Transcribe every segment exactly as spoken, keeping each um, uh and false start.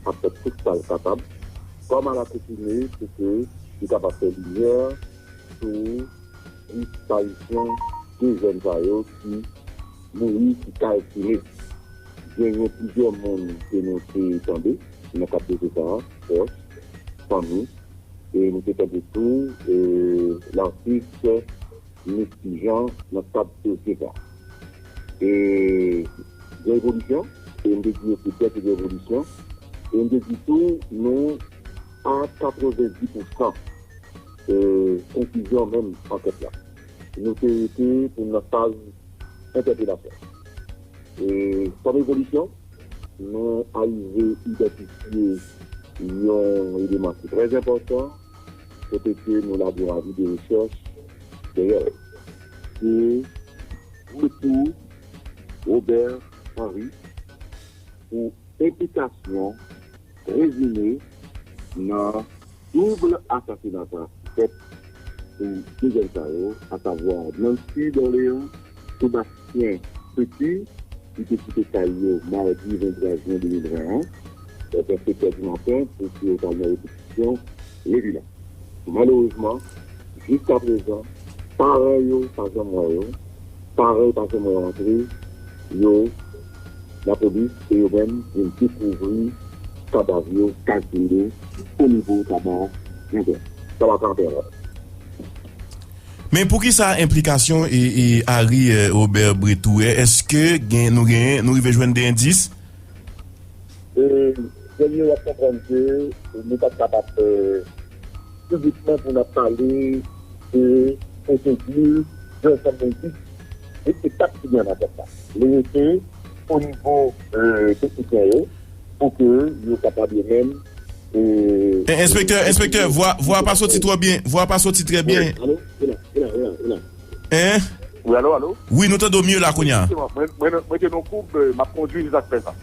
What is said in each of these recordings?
ap fè tout sa l kapab, kòm alakoutime, pou ke li kapab fè limyè sou disparisyon de jèn sa yo ki mouri, ki kalkile. Genyen plizyè moun ke nou te tande nan kad dosye sa a, pwòch, fanmi, e nou te tande tou, e, latis Miss Tijan nan kad dosye sa a. E, gen evolisyon, e m te di yo se byen ke gen evolisyon, e m te di tou, nou a katrevenndis pousan, e, konklizyon menm ankèt la. Nou te rete pou n nan faz entèpelasyon. E, kòm evolisyon, nou arive idantifye yon eleman ki trè enpòtan, kote ke nou lage yon avi de rechèch dèyè l. Se retou Robert Henry pou enplikasyon prezime nan doub asasina sa ki fèt sou de jèn sa yo, asavwa Nancy Dorléans, Sébastien Petit, ki te kite kay yo madi venntwa jen de mil ven an, bò sèt è di maten, pou ke yo t al nan repetisyon lendi la. Malerezman, jiskaprezan, paran yo pa janm wè yo, paran yo pa janm wè yo antre, yo, lapolis e yo menm vin dekouvri kadav yo kalkile o nivo Taba Trantè. Taba Trantè. Men poukisa enplikasyon e, e Harry, eh, Robert Bretou, eh, èske gen, nou genyen, nou rive jwenn de endis? E, premye, w ap konprann ke nou pa t kapab, eh, piblikman pou n ap pale de pwosedi, de ansanm de endis, de etap ki gen nan ankèt la. Li rete o nivo, eh, teknisyen yo, pou ke yo kapab yo menm, eh, Enspektè, enspektè, vwa, vwa pa soti twò byen, vwa pa soti trè byen. Alo, e la, e la, e la, e la. Hein? Wi, alo, alo? Wi, nou tande w mye la kounye a. Efektivman, mwen, mwen, mwen te nan koub, eh, m ap kondwi, se sa k fè sa.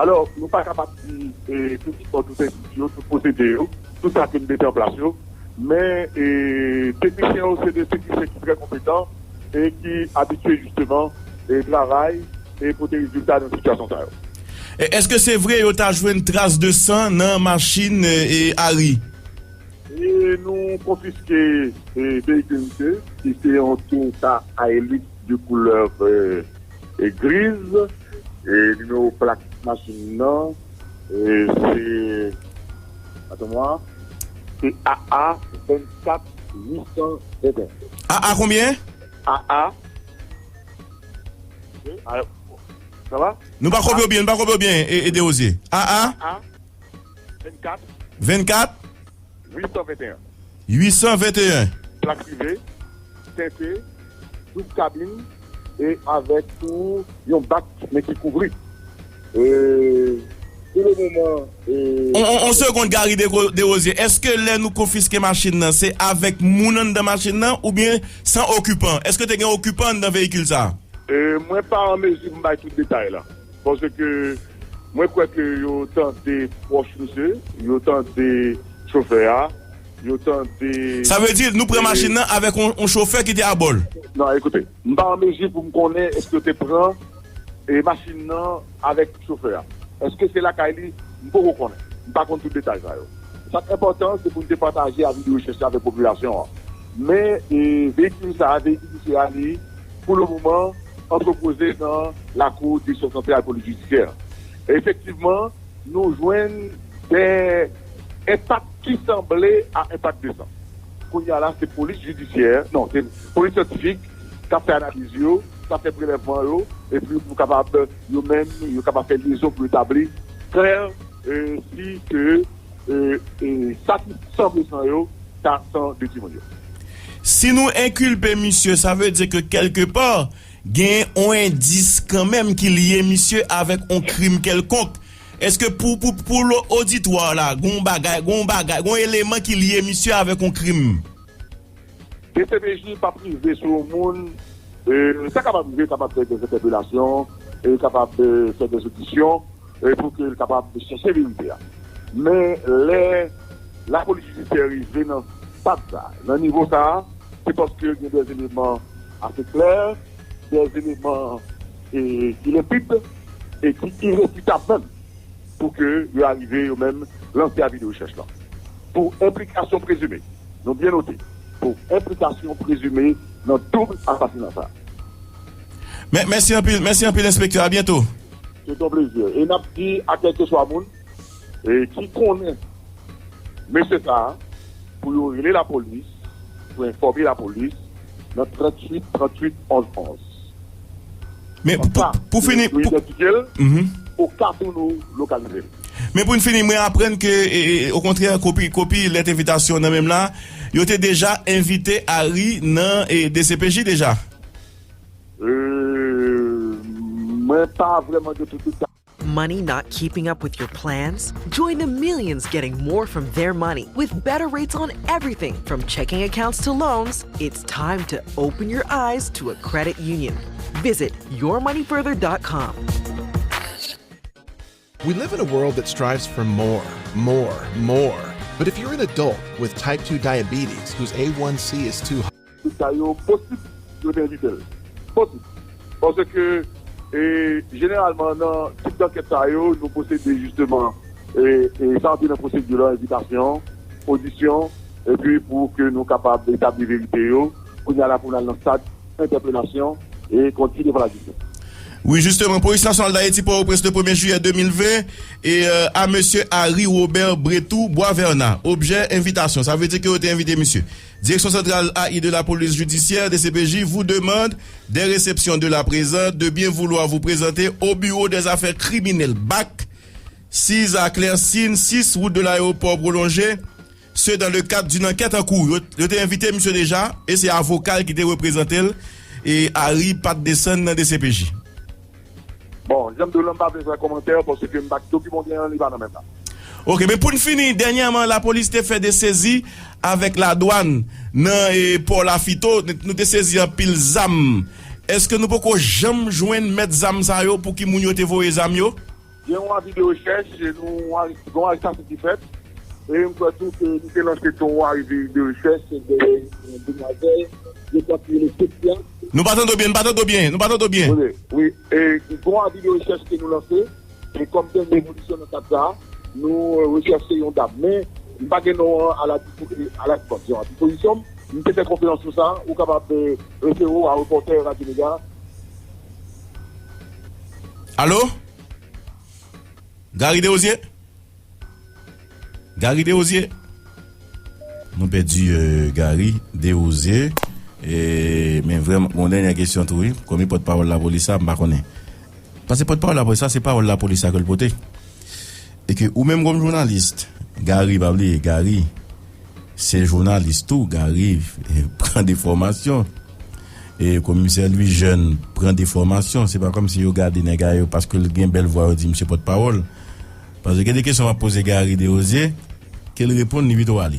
Alò, nou pa kapab di, eh, tout, tout, tout enstiti yo, tout pwosedi yo, tout sa ke nou mete an plas yo, men, eh, teknisyen yo, se de teknisyen ki trè konpetan e ki abitye, jisteman, eh, travay e pote rezilta nan sitiyasyon sa yo. E èske se vre yo ta jwenn tras de san nan machin, eh, eh, Harry? E nou konfiske, eh, veyikil misye, ki se yon Toyota Hilux de koulè, eh, eh, griz, e nimewo plak machin nan, eh, se, attends-moi, se A A vennkat uit san venteyen. A A konbyen? A A. Eh, a, sa va? Nou pa konprann byen, nou pa konprann byen, e, e Dewoze. A A? A A vennkat vennkat? uit san venteyen. Uit san venteyen. Plak prive, tente, doub kabin, e avèk tou yon bak men ki kouvri. E, pou le moman, e, On, on, on segonn, Gary Dego- Dewoze. Èske lè nou konfiske machin nan, se avèk moun anndan machin nan oubyen san okipan? Èske te gen okipan anndan veyikil sa a? E, mwen pa an mezi pou m bay tout detay la. Paske mwen kwè ke yo tande pwòch misye, yo tande chofè a, yo tande Sa vle di nou pran machin nan avèk on, on chofè ki te abò l. Non, ekoute, m pa an mezi pou m konnen èske yo te pran e machin nan avèk chofè a. Èske se lakay li? M poko konnen. M pa konn tout detay sa yo. Sa k enpòtan, se pou n te pataje avi de rechèch la avèk popilasyon an. Men, e, veyikil sa a, veyikil misye a, li, pou le moman, antrepoze nan lakou direksyon santral polis jidisyè. Efektivman, nou jwenn de enpak ki sanble a enpak de san. Kounye a la, se polis jidisyè, non, se polis syantifik k ap fè analiz yo, k ap fè prelèvman yo, epi pou kapab, yo menm, yo kapab fè lyezon pou yo tabli klè, e, si ke, e, e, sa ki sanble san yo, ta san de timoun yo. Si nou enkilpe misye, sa vle di ke kèlkepa, gen on endis kanmenm ki lye misye avèk on krim kèlkonk. Èske pou, pou, pou lo- oditwa la, gon bagay, gon bagay, gon eleman ki lye misye avèk on krim? D C P J pa prive sou yon moun, e, sa kapab rive, kapab fè de entèpelasyon, e kapab, e, fè de odisyon, e pou ke l kapab chèche verite a. Men lè lapolis jidisyè rive nan stad sa, nan nivo sa, se paske gen de eleman ase klè, de eleman, e, ki lenpid e ki irefitab menm. pou ke yo arive yo menm lanse avi de rechèch lan. Pou enplikasyon prezime, nou byen note, pou enplikasyon prezime nan doub asasina sa. Mè- Mèsi anpil, mèsi anpil, enspektè. A byento. Se yon plezi. E n ap di a kèlkeswa moun e ki konnen mesye sa a, pou yo rele lapolis, pou enfòme lapolis nan tranntuit tranntuit onz onz. Men pou, pou fini, pou identifye l, mhm, oka pou nou lokalize l. Men pou n fini, mwen aprann ke, e, e, okontrè, kopi, kopi lèt envitasyon nan menm la, yo te deja envite Harry nan, e, D C P J deja. Euh, mwen pa vrèman gen tout detay. Money not keeping up with your plans? Join the millions getting more from their money with better rates on everything from checking accounts to loans. It's time to open your eyes to a credit union. Visit your money further dot com. We live in a world that strives for more, more, more. But if you're an adult with type two diabetes whose A one C is too high, tout sa yo posib yo te envite l. Posib. Paske, e, jeneralman, nan tip dankèt sa yo, nou posede jisteman, e, e, sa antre nan pwosedi lan, envitasyon, odisyon, epi pou ke nou kapab etabli verite yo, kounye a la pou n al nan stad entèpelasyon e kondui devan lajistis. Wi, jisteman, Polis Nasyonal Dayiti, Pòtoprens, le premye jiyè de mil ven, e, euh, a mesye Harry Robert Bretou Boisverna, objè envitasyon. Sa vle di ke yo te envite misye. Direction centrale A I de la police judiciaire, D C P J, vous demande des réceptions de la présente, de bien vouloir vous présenter au bureau des affaires criminelles, bac, six à Clercine, six route de l'aéroport prolongé, ce dans le cadre d'une enquête en cours. Yo, yo te envite misye deja, e se avoka l ki te reprezante l, e Harry pa t desann nan D C P J. Bon, jan m di w lan, m pa vle fè kòmantè paske m pa gen dokiman, gen anyen, li pa nan men m la. Ok, men pou n fini, dènyèman, lapolis te fè de sezi avèk ladwàn nan, e, pò Lafito. Nou te sezi anpil zam. Èske nou poko janm jwenn mèt zam sa yo, pou ki moun yo te voye zam yo? Gen yon avi de rechèch, e nou, gen yon arestasyon ki fèt. E m kwè tou ke nou te lanse tou yon avi de rechèch dèyè yon demwazèl, je kwè ki rele Sophia. Nou pa tande w byen, nou pa tande w byen, nou pa tande w byen. Wi, wi. E gen yon avi de rechèch ke nou lanse. E kòm dènye evolisyon nan kad sa a, nou, e, rechèche yon dam. Men, m pa gen non an a la dispo-, a la, bon, a dispozisyon m. M te fè konferans sou sa, ou kapab, e, refere w a repòtè Radyo Mega. Alo? Gary Desrosiers? Gary Desrosiers? Nou pèdi, euh, Gary Desrosiers. E, men vrèman, gon dènyè kesyon tou, wi. Kòm li pòtpawòl lapolis la, m pa konnen. Paske pòtpawòl lapolis la, se pawòl lapolis la ke l pote. E ke ou menm kòm jounalis, Gary, pa bliye, Gary, se jounalis tou, Gary, e, pran de fòmasyon. E komisè Louis Jeune pran de fòmasyon. Se pa kòmsi yo gade nèg la yo, paske l gen bèl vwa, yo di misye pòtpawòl. Paske gen de kesyon m ap poze Gary Desrosiers, ke l reponn, li pito ale.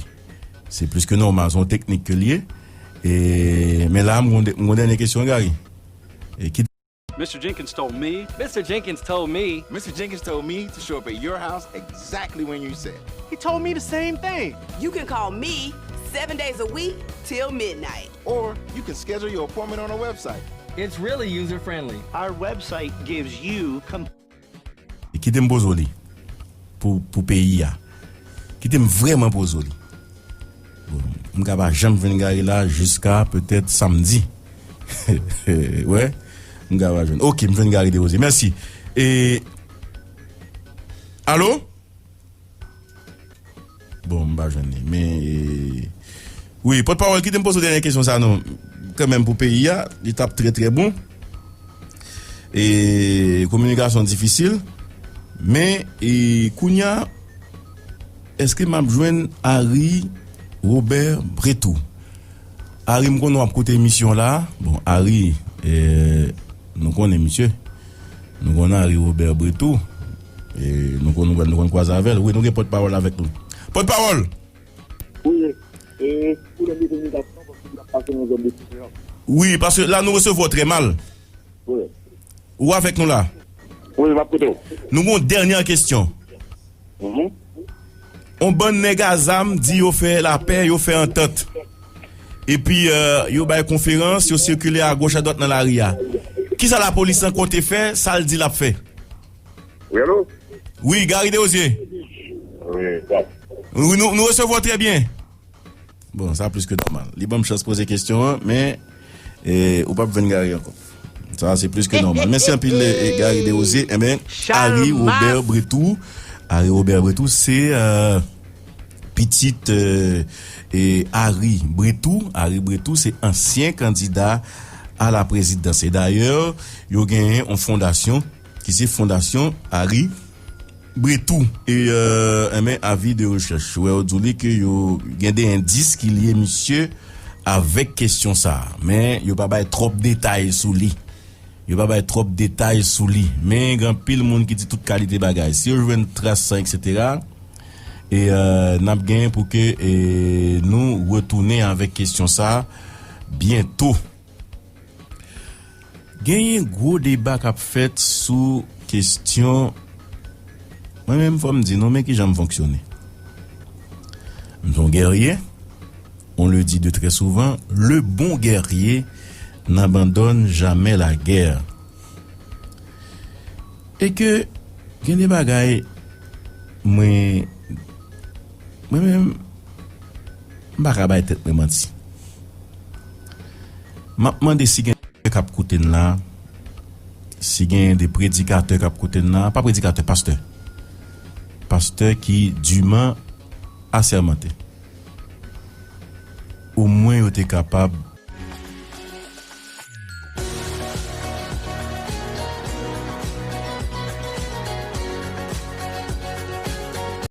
Se plis ke nòmal, se yon teknik ke l ye. E, men la, m gon de-, m gon dènye kesyon, Gary. E ki Mister Jenkins told me. Mister Jenkins told me. Mister Jenkins told me to show up at your house exactly when you said. He told me the same thing. You can call me seven days a week till midnight. Or you can schedule your appointment on our website. It's really user friendly. Our website gives you com- Kite m poze w li pou, pou peyi a. Kite m vrèman poze w li. Bon, m ka pa janm jwenn Gary la jiska petèt samdi. Wè, m ka pa jwenn. Ok, m jwenn Gary Desrosiers. Mèsi. E, alo? Bon, m pa jwenn li. Men, e, wi, pòtpawòl, kite m poze w dènye kesyon sa non. Kanmenm pou peyi a, li t ap trè, trè bon. E, kominikasyon difisil. Men, e, kounye a, èske m ap jwenn Harry Robert Bretou? Harry, m konnen w ap koute emisyon la. Bon, Harry, e, nou konnen misye. Nou konnen Harry Robert Bretou. E, nou konn, nou konn kwaze avè l. Wi, nou gen pòtpawòl avèk nou. Pòtpawòl! Wi, e, pwoblèm de kominikasyon, paske n ap pase nan zòn de sifeyans. Wi, paske la, nou resevwa w trè mal. Wi. Ou avèk nou la? Wi, m ap koute w. Nou gon dènyè kesyon. Mhm. On bann nèg a zam di yo fè lapè, yo fè antant. Epi, euh, yo bay konferans, yo sikile agoch adwat nan lari a. Kisa lapolis lan konte fè, sa l di l ap fè? Wi, alo? Wi, Gary Desrosiers. Wi, nou, nou resevwa w trè byen. Bon, sa plis ke nòmal. Li ban m chans poze kesyon an, men e, ou p ap jwenn Gary ankò. Sa, se plis ke nòmal. Mèsi anpil, e, Gary Desrosiers. Enben, Harry Robert Bretou. Harry Robert Bretou, se e, pitit e, e, Harry Bretou. Harry Bretou, se ansyen kandida a la prezidans. E dayè, yo genyen yon fondasyon ki se Fondasyon Harry Bretou. E, e, enben, avi de rechèch. Wè, yo di w li ke yo gen de endis ki lye misye avèk kesyon sa a. Men, yo pa bay twòp detay sou li. Yo pa bay twòp detay sou li. Men, gen anpil moun ki di tout kalite bagay. Si yo jwenn tras sa, etsetera, e, e, n ap gen pou ke e, nou retounen avèk kesyon sa a byento. Genyen gwo deba k ap fèt sou kesyon. Mwen menm, fò m di nou, men kijan m fonksyone. M se yon gèrye. On le dit de très souvent, le bon guerrier n'abandonne jamais la guerre. E ke gen de bagay, mwen, mwen menm, m pa ka bay tèt mwen manti. M ap mande si gen k ap koute n la, si gen de predikatè k ap koute n la, pa predikatè, pastè. Pastè ki diman asèmante. Omwen yo te kapab